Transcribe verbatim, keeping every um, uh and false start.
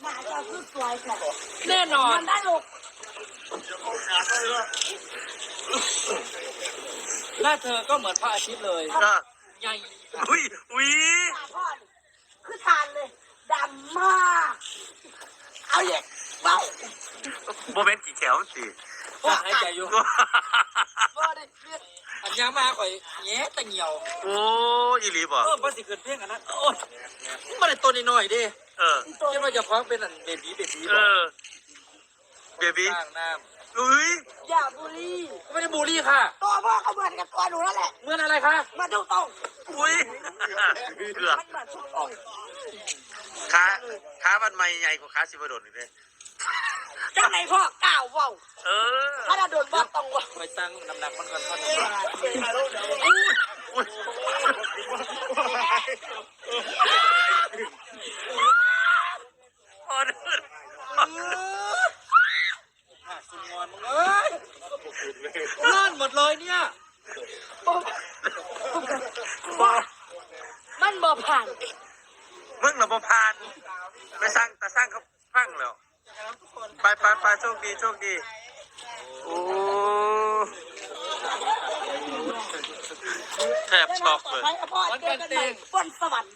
หมาจะคือสวยค่ะ แน่นอน มันได้ลูก หน้าเธอก็เหมือนพระอาทิตย์เลย อ่ะ ใหญ่ อุ้ยอุ้ย หมาพ่อนี่คือทานเลยดำมาก เอาเหยียดเบา โมเมนต์กี่แขวสิ ก็หายใจอยู่ บ่ได้เลือด อันยางมาข่อยแง่แต่เหี่ยว โอ้อีหลีบ่ เออมันสิเกิดเพียงอันนั้นโอ้ยมันได้ตัวน้อยๆเด้ เออ คิดว่าจะคว้างเป็นอันเบบีเบบี เออ เบบี สร้างน้ อุ้ย อย่าบูลลี่ ำไม่ได้บูลลี่ค่ะ ตัวพ่อก็เหมือนกับตัวหนูนั่นแหละ เหมือนอะไรคะ มาดูตรง อุ้ยเกือบ มันเหมือนทุกอง ขาขาวันใหม่ใหญ่กว่าขาสิบดลอีกเลย จังไหนพ่อก้าวเว้า เออ ถ้าเราโดนว่าต้องเว้า ไปสร้างน้ำหนักมันก่อนเท่านั้น อุ้ย ออเดอร์ อ่ะสุนงอนมึงเอ้ยนอนหมดเลยเนี่ย มันบ่ผ่าน มึงเหรอบ่ผ่าน ไปสร้างแต่สร้างเขาพังแล้ว ไปไปไปโชคดีโชคดี โอ้แทบช็อกเลย พ่อเจอกันใหม่บนสวรรค์